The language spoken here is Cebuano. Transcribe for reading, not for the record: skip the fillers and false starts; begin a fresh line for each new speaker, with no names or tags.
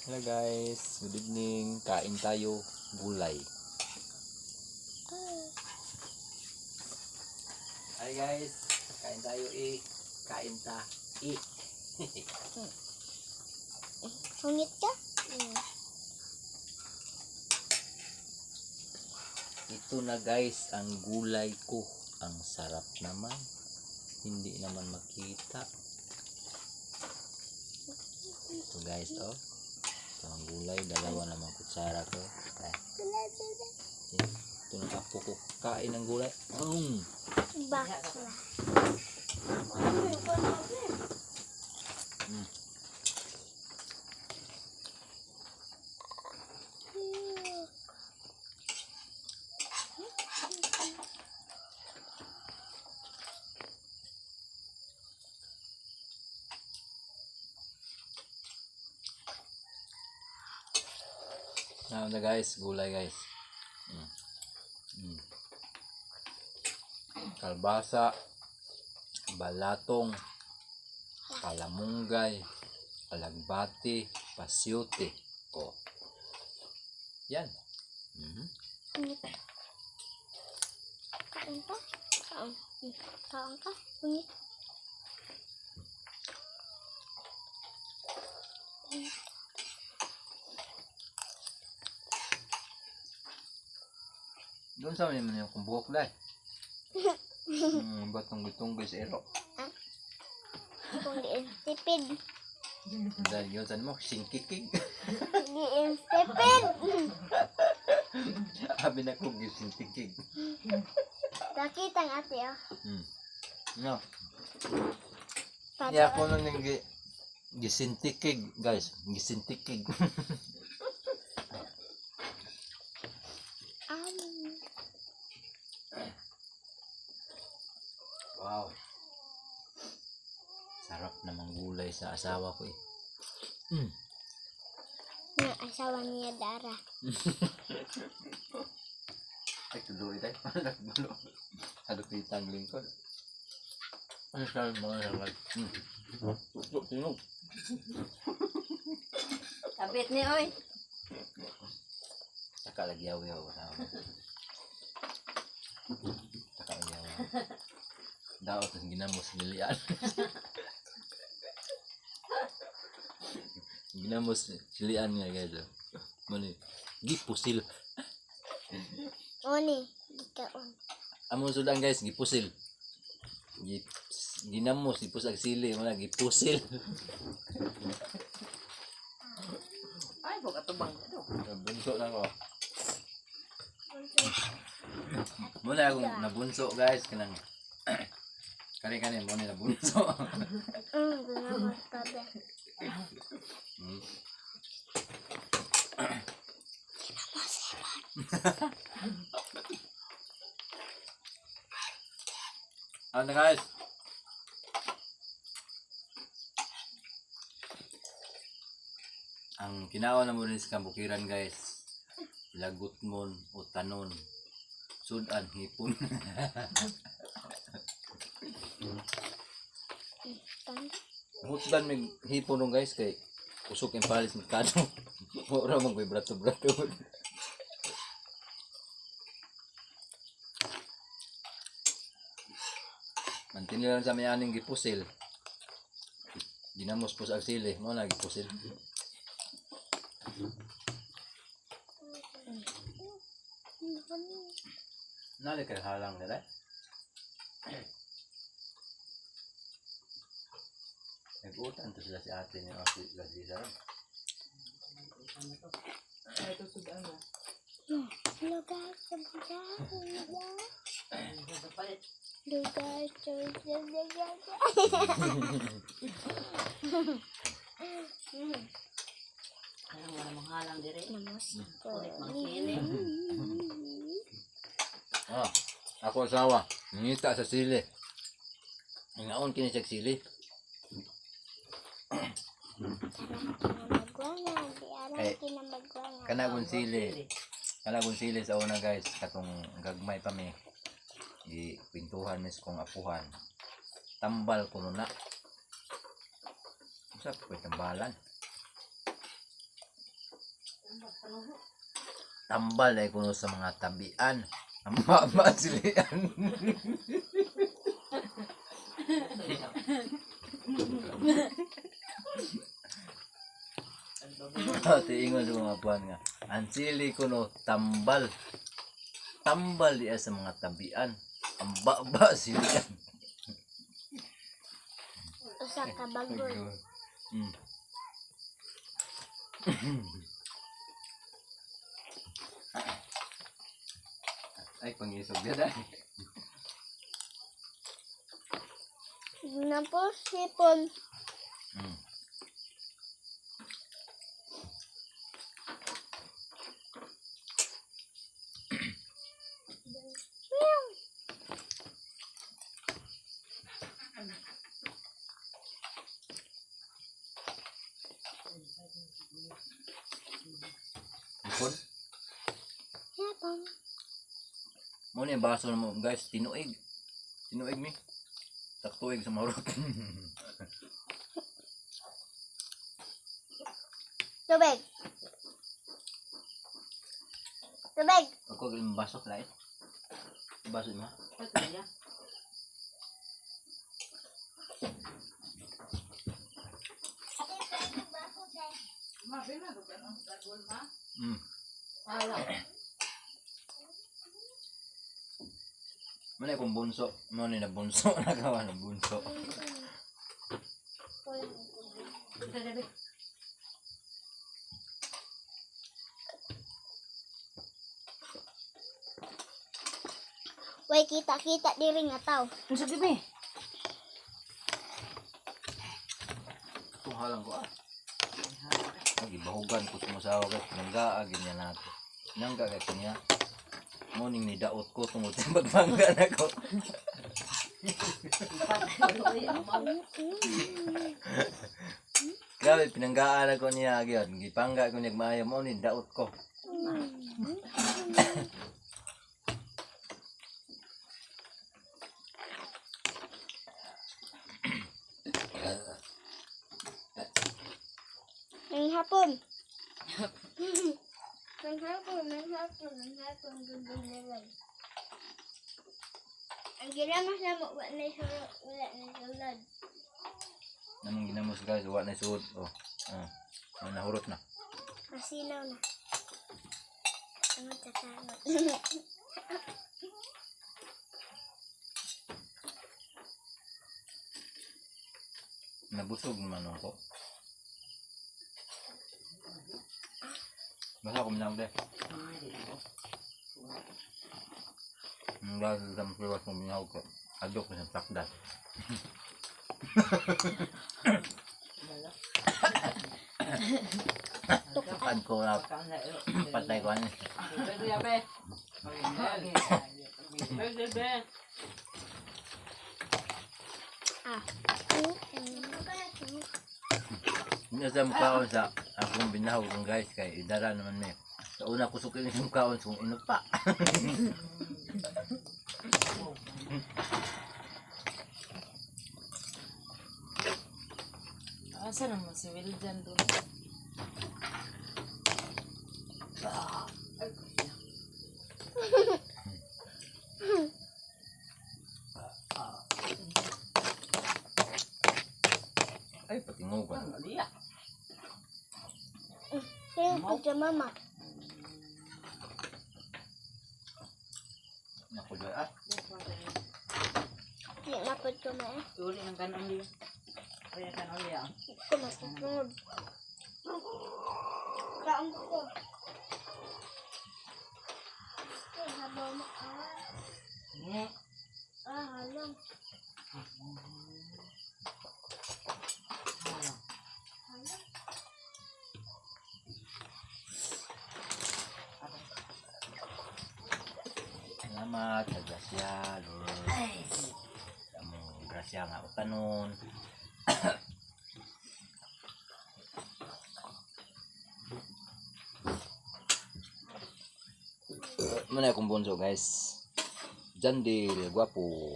Hello guys, good evening. Kain tayo gulay. Hi guys, kain tayo eh. Kain ta eh.
Hungit ka? Mm.
Ito na guys, ang gulay ko. Ang sarap naman. Hindi naman makita. Ito guys, oh. Ito ang gulay, dalawa naman kutsara ko. Eh, ito ng apo ko. Kain ng gulay. Mm.
Bakla.
Ano na guys, gulay guys. Mm. Kalbasa, balatong, kalamunggay, alagbati, pasyute. Oh. Yan.
Hungit. Kain ka? Kaon. Kaon ka? Hungit.
Doon sa man yung kumbuhok dai. Batong gutong sa ero.
Kung di insipid.
Dahil yun saan mo, singkikig.
Di insipid.
Sabi na ko, singkikig.
Nakita ang ate oh.
No.
Pato.
Niya ako nung nang gisintikig, guys. Gisintikig. Wow. Sarap namang gulay sa asawa ko eh.
Na asawa niya Dara.
Ay, tuloy tayo. Nagbulo. Halupitan lingkod. Ano sabi mga sarap? Tuktok, tinog.
Kabit ni oy.
Saka lagi yaw-yaw. Saka lagi yaw. Daot ang ginamos lilian. Ginamos silian nga guys. Oh. Mani, gipusil.
Oni, gikaon.
Among sudan guys, gipusil. Ginamos, gipusag sili, wala gipusil.
Ay, bug atubang do.
Nabunso na ko. Muna akong nabunso guys kanang kani kani mo ni nabunso.
Ginamos tabi.
Ano guys? Ang kinaon na mo rin sa kabukiran guys. Lagot mon o tanon. Sudan hipon.
Tan.
Hutdan may hipon nung guys kay usok yung palis merkado. Ora man ko'y brato-brato. Mantini lang sa may aning gipusil. Ginamos po sa sili, mo na gipusil. Nali kay halang nila. Nag-utan to sila si ate niya o si sila si Sarah.
Ay, ito sudan na.
Lugar sa lugar. Lugar sa lugar.
Alam mo namang halang dire.
Namos ko.
Kulit mang sili.
Ah, ako asawa, ngita sa sili. Ngaon kini siya sili.
Kinamagwangan. Di alam
Eh,
kinamagwangan.
Kana gun sili. Kana gun sili sa una guys, katong gagmay pa mi. Gi pintuhan mis kong apuhan. Tambal kuno na. Usa pa ko'y tambalan. Tambal ay kuno sa mga tabian. Ang mama silian. Tiingon sa mga puan nga. Ang sili kuno tambal. Tambal diya sa mga tabian. Ang baba silian.
Usa ka bagol.
Ay, pangisog na dahil.
Napos hipon. Meow.
Ipon?
Hipon.
Mo ni baso na mo guys, tinuig. Tinuig mi. Taktuig sa marot.
Tubig. Tubig.
Ako galing baso lain. Baso mo.
Ito niya.
Ma, pina ko ang tagol ma.
Wala.
Mo ni akong bunso. Mo ni na bunso nagawa na bunso.
Ito dali.
Way kita-kita diri nga tao.
Ang sakit eh.
Itong halang ko ah. Gibahugan ko sa masawa guys. Nangga ganyan nato. Nangga kay kanya. Mo ning nidaot ko tungod sa pagbangga nako. Grabe pinanggaan ako niya gyud. Gipangga ko niya maayo mo ni daot ko.
Nang hapon. Nang hapon, nang hapon, nang hapon, gugong nilay. Ang ginamas na mo, wala na sulod, wala na sulod.
Namang ginamos guys, wa na suod. Oh. Ah. Ah, nahurot na.
Masinaw na. Angot sa kangot.
Nabusog naman ako. Basta ako minang de. Ang dahil sa masiwas mo minahog ko. Adok ko sa takdas. Tukan ko na patay ko ano.
Pwede ya be. Pwede be.
Ah.
Hindi sa mukhaon sa akong binahog kong guys kay idara naman may. Sa una kusukin yung mukhaon sa kung inupa.
Asa naman si Wiljan doon?
Ay patingugan.
Ano diya?
Sino po siya, mama?
Naku joy ah.
Hindi na po siya, ma.
Uli ng kanon diya. Kaya kanon diya.
Ko matutungod. Kaon ko. Ay, habaw mo. Ah,
Ne.
ah, halang. Halang.
Salamat sa grasya, Lord. Sa among grasya nga utanon. Muna akong bunso guys. Jandil, gwapo.